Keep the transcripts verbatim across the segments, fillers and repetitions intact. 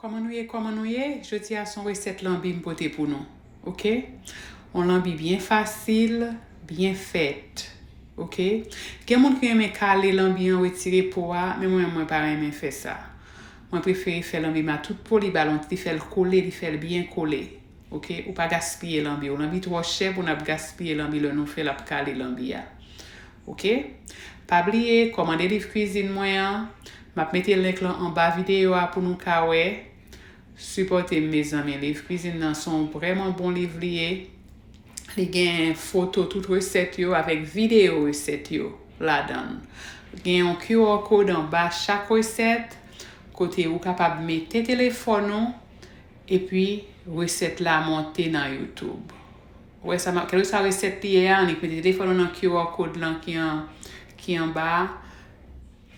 Kòman nou ye? Kòman nou ye? Jodi a se yon resèt lanbi m pote pou nou. Oke? Yon lanbi byen fasil, byen fèt. Oke? Gen moun ki renmen kale lanbi an, retire po a, men mwen, mwen pa renmen fè sa. Mwen prefere fè lanbi m a tout po, li ba l yon, li fè l kole, li fè l byen kole. Oke? Ou pa gaspiye lanbi ou. Lanbi twò chè pou n ap gaspiye lanbi lè nou fè l ap kale lanbi a. Oke? Pa bliye, kòmande liv kwizin mwen an. M ap mete link lan anba videyo a pou nou ka wè. Sipòte m, mezanmi. Liv kwizin nan se yon vrèman bon liv li ye. Li gen foto tout resèt yo avèk videyo resèt yo ladan l. Gen yon Q R code anba chak resèt, kote ou kapab mete telefòn ou, epi resèt la monte nan YouTube. Ou wè sa, kèlkeswa resèt li ye a, annik mete telefòn ou nan Q R code lan ki an, ki anba a,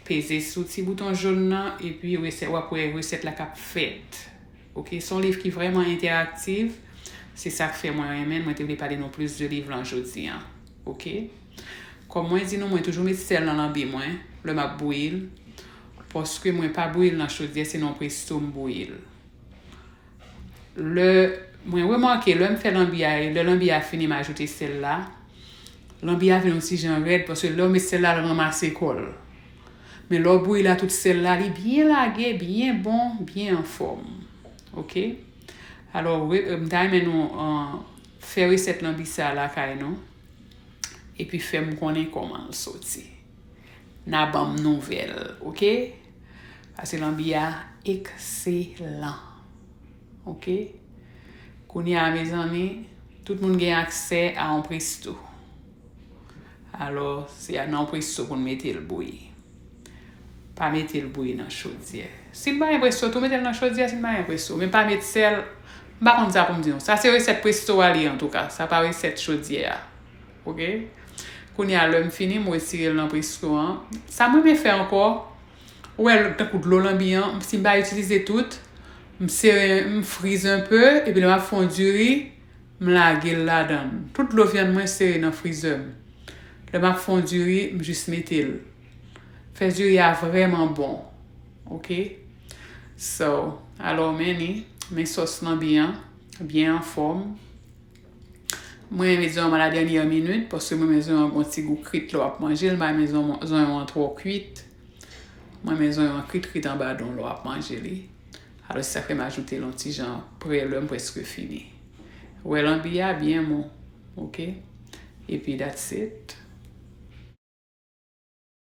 peze sou ti bouton jòn nan, epi resèt, w ap wè resèt la k ap fèt. Oke, se yon liv ki vrèman entèraktif. Se sa k fè mwen renmen l, mwen te vle pale nou plis de liv lan jodi a. Oke? Kòm mwen di nou, mwen toujou met sèl nan lanbi mwen, lè m ap bouyi l. Paske mwen pa bouyi l nan chodyè, se nan presto m bouyi l. Lè, mwen remake, lè m fè lanbi a, lè lanbi a fini, m ajoute sèl la. Lanbi a vin yon ti jan rèd, paske lè w met sèl la, l ranmase kò l. Men lè w bouyi la, tout sèl la, li byen lage, byen bon, byen anfòm. Oke? Alò, re-, m ta renmen nou, uh, fè resèt lanbi sa a lakay nou. Epi fè m konnen kòman l soti. N a ban m nouvèl, oke? Paske lanbi a ekselan. Oke? Kounye a, mezanmi, tout moun gen aksè a yon presto. Alò, se nan yon presto pou n mete l bouyi. Pa mete l bouyi nan chodyè. Si n pa gen presto, tou mete l nan chodyè, si n pa gen presto. Men pa met sèl, m pa konn sa pou m di nou. Sa se resèt presto a li, antouka. Sa pa resèt chodyè a. Oke? Kounye a, lè m fini, m retire l nan presto an. Sa m renmen fè ankò, ou wè, tankou dlo lanbi an, si m pa itilize tout, m sere, m frize enpe, epi lè m ap fè yon diri, m lage l ladan l. Tout dlo vyann mwen sere nan frizè m. Lè m ap fè yon diri, m jis mete l. Fè diri a vrèman bon. Oke? So, alò, men li, men sòs lanbi an, byen anfòm. Mwen renmen zonyon an a la dènyè minit, paske mwen renmen zonyon an gon ti gou krit lè w ap manje l, m pa renmen zonyon, zonyon an twò kwit. Mwen renmen zonyon an krit krit anba don lè w ap manje li. Alò, se sa k fè m ajoute l yon ti jan prè lè m prèske fini. Ou wè lanbi a byen mou, oke? Epi, that's it.